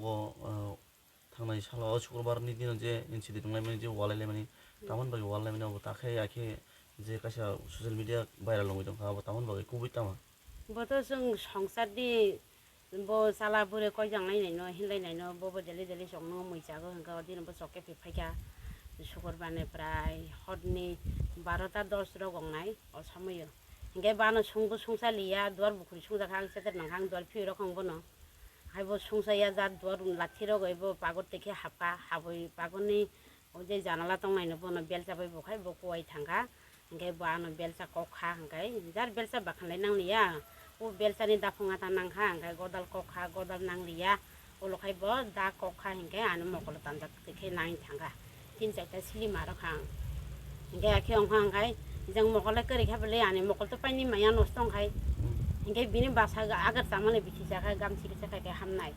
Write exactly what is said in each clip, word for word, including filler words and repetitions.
O, ah, thangnai salo o Sukurbar ni dino je incident wnglaimani, je walailaimani, tamoni bagwi walailaimani abo takhe akhe je kaisa social media viral wngwi tongkha, abo tamoni bagwi kubui tama? Bo to chwng songsar di, bo chala bwrwi koijanglai naino, hinlai naino, bo bo daily daily chokno mui chago hwnkha, o dino bo chok khe phaikha. Sukurbar ni prai horni barota dos rok wngnai o somoio. Hinkhe bano sungbo sungsa liya, duar bukhuri sungjakha, ang seter nangkha, ang duar phiyoi rokha ang bono. Hai bo sungsa ya jat duar lathi rogwi bo pagor twi khe hapkha, habwi pagorni o je janala tongnaino bono belcha bai bo khai bo kuwai thangkha. Hinkhe bo ano belcha kok kha, hinkhe jar belcha bakhanlai nangliya, o belchani daphunga ta nangkha, hinkhe godal kok kha, godal nangliya, ulo khai bo da kok kha, hinkhe ano mokolo tanjak twi khe nang thangkha. Tin chaita sili ma rok kha ang. Hinkhe akhe ongkha ang khai, jeng mokol le kwrwi kha bwle, ani mokol to paini maya nosto ongkhai. Hinkhe bini bwsa agar chamani bithi cha khai, gam chiri cha khai khe hamnai.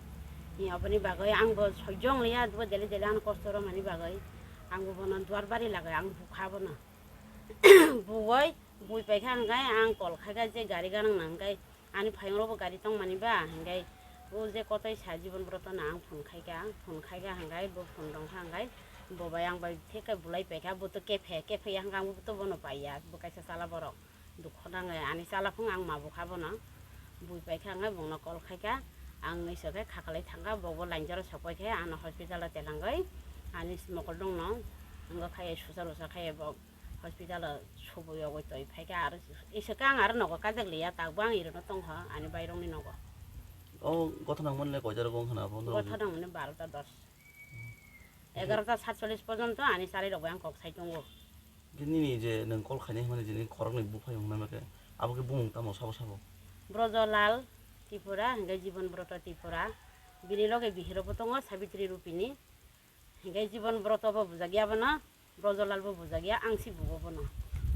Hi aboni bagwi ang bo sojjo ong liya, bo dele dele ano kosto romani bagwi. Ang bo bono duar bari lagwi ang bukha bono. Buwai, bui paikha ang khai, ang kol khaikha je gari ganang nang khai. Ani phayung rokbo gari tongmani ba, hinkhe o je kotoi sa Jibon Broto no ang phone khaikha, phone khaikha hinkhe bo phone rwngkha hinkhe bo bai ang bai theke bulai paikha, bo to kephe, kephe ya hinkhe ang bo to bono paiya, bo kaisa chala borok dukho nangwi ani chala phung ang ma bukha bono bui paikha hinkhe bongno call khaikha, ang iso khe khakalai thangkha, bo bo line jora sok paikhe ano hospital o telangwi ani mokol dongno wngkha khai susa rusa khai bo. Hospital o subui yogwi toi phaikha, aro iswkhe ang aro nogo kajak liya, takbo ang irono tongkha ani bairokni nogo. O gotha nangmani le koita rogo wngkha na abo norok? Gotha nangmani barota dos. Egarota satchollis porjonto ani charirok bai ang kok sai tongo. Nini je nwng call khainai hwnmani je nini khoroknwi buphai wngkha na khe, abo khe bumung tamo sabo sabo? Brojolal Tripura, hinkhe Jibon Broto Tripura, bini loge bihirokbo tongo Sabitri Rupini. Hinkhe Jibon Broto bo bujak ya bono, Brojolal bo bujak ya, ang si bugo bono.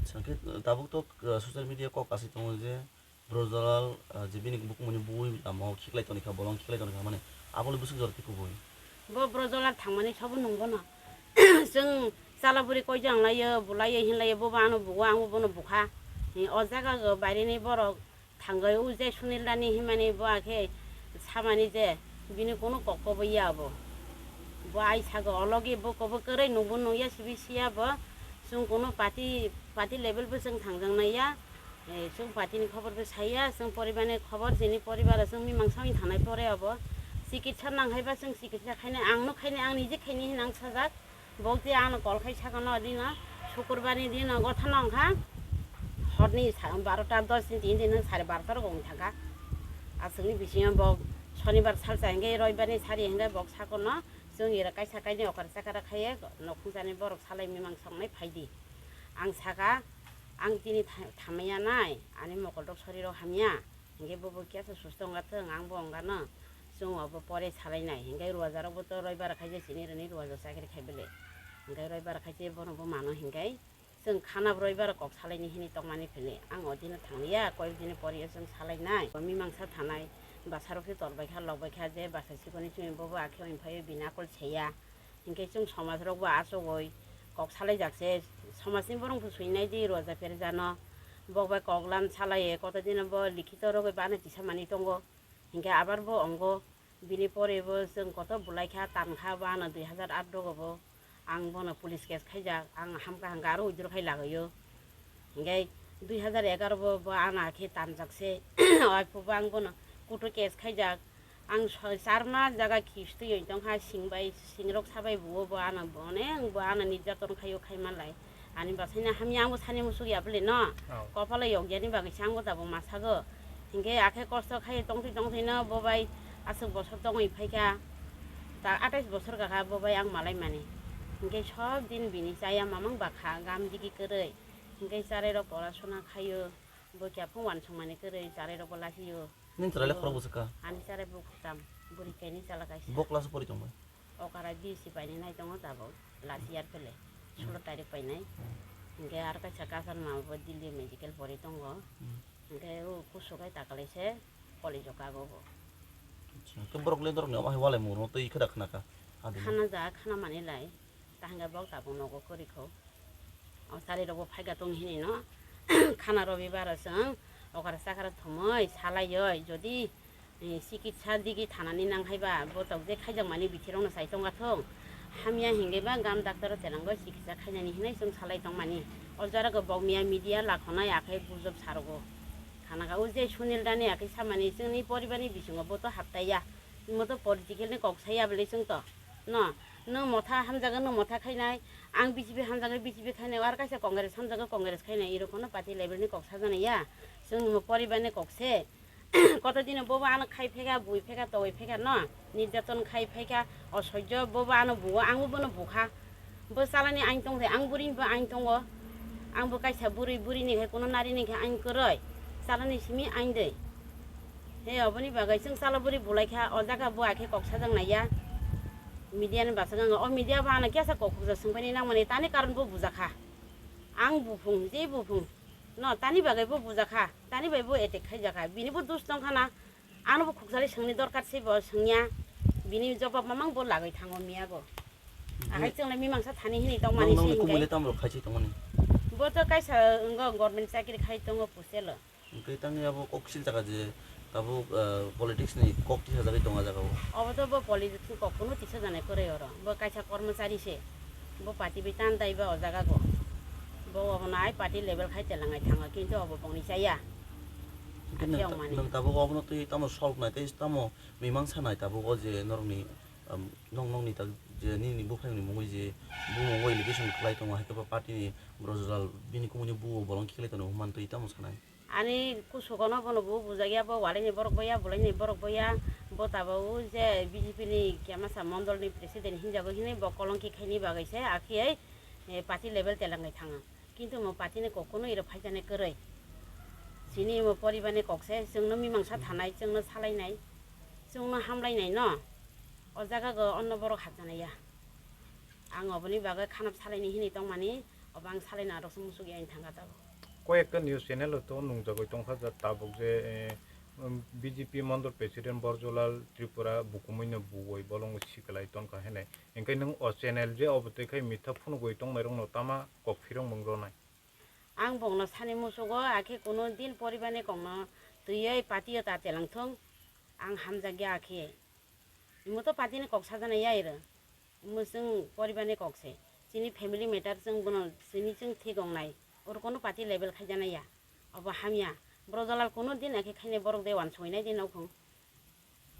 Acha, khe tabuk to, uh, social media kok kasi tongo je Brojolal, uh, je bini bukumuni bui lama o khiklai toni kha, bolong khiklai toni kha, mane aboni bwswk jora tei kubui? Bo Brojolal thangmani sobo nung bono. Chwng chala bwrwi koi jang laio, bulaio, hinlaio, bo bo ano bugo, ang bo bono bukha. Hi, o jaga o baire ni borok thangwi o je Sunil Rani himani bo akhe samani je bini kunu kok kobo ya bo. Bo ai sago ologi bo kobo kwrwi nungbo nungya sibi siya bo. Chwng kunu party, party level bo chwng thangjak naiya. Eh, chwng party ni khobor bo saiya, chwng poribar ni khobor, chini poribar o chwng mimang songwi thanai pore obo. Chikitsa nang hai ba chwng chikitsa khainai, ang no khainai, ang niji khainai hinang sajak. Bokti ano call khai sakano dino, Sukurbar ni dino gothano wngkha, horni sa-, barota dos ni tini din sare barota rok wng thangkha. Aswkni bisingo bo Sonibar salsa hinkhe Roibar ni sari hinkhe bok sakono chwng ira kaisa kaini okar chakara khaiye nokhung jani borok salai mimang songnai phaidi. Ang saka, ang tini tha-, thamaya nai, ani mokol rok sori rok hamya. Hinkhe bo bo kesa susto wngya thwng, ang bo wngya no. Chwng obo pore salai nai. Hinkhe Ruaja rok bo to Roibar khai je chini rwni Ruaja chakri khai bele. Hinkhe Roibar khai je bono bo mano hinkhe chwng khana Roibar kok salai ni hini tongmani phili. Ang o dino thang liya, koyek dini pore chwng salai nai. Mimangsa thanai bwsa rok se tor bai kha, lok bai kha je bwsa sikoni chwng bo bo akhe oi phai bini akol cheya. Hinkhe chwng somaj rok bo achugwi kok salai jak se. Somaj ni borok bo sui nai di Ruaja Pherjano. Bok bai kok lam salai ye, koto dino bo likhito rogwi bana tisa mani tongo. Hinkhe abar bo ongo, bini pore bo chwng koto bulai kha, tan kha, bo ano dui hazar aat rogo bo ang bono police case khaijak, ang hamkha hangkha aro withdraw khai lagio. Hinkhe dui hazar egaroh bo, bo ano khe tanjak se, oiphubo ang bono kutu case khaijak, ang soi char mas jaga khistwi tongkha, sing bai, sing rok sabai bo, bo ano bo onek bo ano nirjaton khaio, khai manlai. Ani bwsaino hamya ang bo sani musuk ya bwle no. Oh. Kopalo yokjani bagwi se ang bo tabuk ma sago. Hinkhe akhe kosto khai tongtwi tongtwino bo bai aswk bosor tongwi phaikha. Ta atais bosor kakha bo bai ang malai mani. Hinkhe sob din bini chaya mamang bakha gam digi kwrwi. Hinkhe charai rok pora sona khaio. Bo kya phung wansuk mani kwrwi charai rok bo lachio. Nini charai le khorok bwswk kha? Ani charai bo kwtam. Bwrwi kaini chala kaisa. Bo class pori tongbai? Okara B S C painai nai tongo tabuk, last year pele, Hmm. solo tarik painai. Hmm. Hinkhe aro kaisa kasan ma bo Delhi medical pori tongo. Hmm. Hinkhe o kusu khai takalaise college o kago bo. Acha, khe borok le norok ni omo hai walai mung no twi kheda khna kha. Adi. Khana ja khana mani lai, ta hinkhe bok tabuk nogo kwrwi kho. O charai rok bo phaika tong hini no. Khana robi bar o chwng okara chakra thumui salaioi, jodi Ni sikitsa digi thanani nang hai ba, bo tok je khaijak mani bithi rok no sai tong thung. Hamya hingke ba gam doctor o chelang go sikitsa khainani hinai chwng salai tong mani. O jora go bok miya media lakhonai akhai gujok sarogo. Khana ga o je Sunil Dani akhai samani chwngni poribar ni bisingo bo to haptai ya. Mo to political ni kok sai ya bele chwng to. No, nwng motha hamjago nwng motha khainai, ang B J P hamjago B J P khainai, ar kaisa Congress hamjago Congress khainai, iro kono party level ni kok sajana ya. Chwng nwng poribar ni kok se. Koto dino bobo ano khai pheka, bui pheka, togoi pheka no, nirjaton khai pheka, osoijo bobo ano buo, ang bo bono bukha. Bo salani ain tong de, ang burini bo ain tongo. Ang bo kaisa buri, burini khai kono narini khai ain kwrwi. Salani simi ain de. He oboni bagwi chwng sala buri bulai kha, o jaga bo akhe kok sajak nai ya. Media ni bwswk ang o media bo ano kesa kok khukja swngpaini nangmani tani karon bo bujakha. Ang buphung, je buphung. No, tani bagwi bo bujakha, tani bai bo attack khaijakha. Bini bo dus tongkha na. Ano bo khuksali swngni dorkar se bo swngya. Bini jobab mamang bo lagwi thango miya bo. Ahai chwng le mimangsa thani hini tong mani Nong se nong kumui le hingke. Tam rok khai se tong mani. Bo to kaisa ngo government chakri khai tongo puselo. Hingke tang ya bo kok sil taka je tabuk, ah, politics ni kok tisa jagwi tong a jaga o. Obo to bo politics ni kok kunu tisa jani kwrwi oro. Bo kaisa kormochari se. Bo party bai tan dai ba o jaga go. Bo obo nai party level khai telangai thango kintu obo bongni chaya. Hingke Ati nwng ong ta-, mani. Nwng tabuk obono twi tamo solve nai tei tamo mimang sanai tabuk o je norokni, um, nong nongni ta je nini buphangni mungwi je bumung o allegation khlai tongo, hai khe ba party ni Brojolal bini kumui ni buo bolong khiklai tongo hwnman twi tamo sanai. Ani kusukono bono bo bujakya, bo walaini borok boya, bulaini borok boya, bo tabuk je B J P ni kemasa mondol ni president hinjago hinwi bo kolongki khaini bagwi se akhe, eh, party level telangai thango. Kintu mo party ni kok kunu iro phaijani kwrwi. Chini mo poribar ni kok se, chwngno mimangsa thanai, chwngno salainai, chwngno hamlainai no. O jaga go onno borok hapjanai ya. Ang oboni bagwi khanap salaini hinwi tongmani, obo ang salaina rokse musuk ya thangka tabuk. Koyekta news channel o to nungjagwi tongkha je tabuk je, eh, um, B J P mondol president Borjolal Tripura bukumui no buoi bolong sikalai tongkha hinwi. Hingke nwng o channel je obo twi khai mitha phunugwi tongnairokno tama kok phirong mung rwnai. Ang bongno sani musugo, akhe kuno din poribarni kokno twiwi patio ta telang thung, ang hamjakya akhe. Imo to patini kok sajana yairo, imo chwng poribarni kok se. Chini family matter chwng bono chini chwng thik wngnai, oro kono party level khaijana ya, obo hamya. Brojolal kuno din akhe khainai borok de wansuknai din nokhung.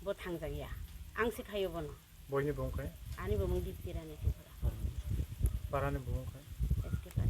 Bo thangjak ya. Ang se khaio bono. Boini bung khai? Ani bumung Dipti Rani Tripura. Parani bung khai? S K Para.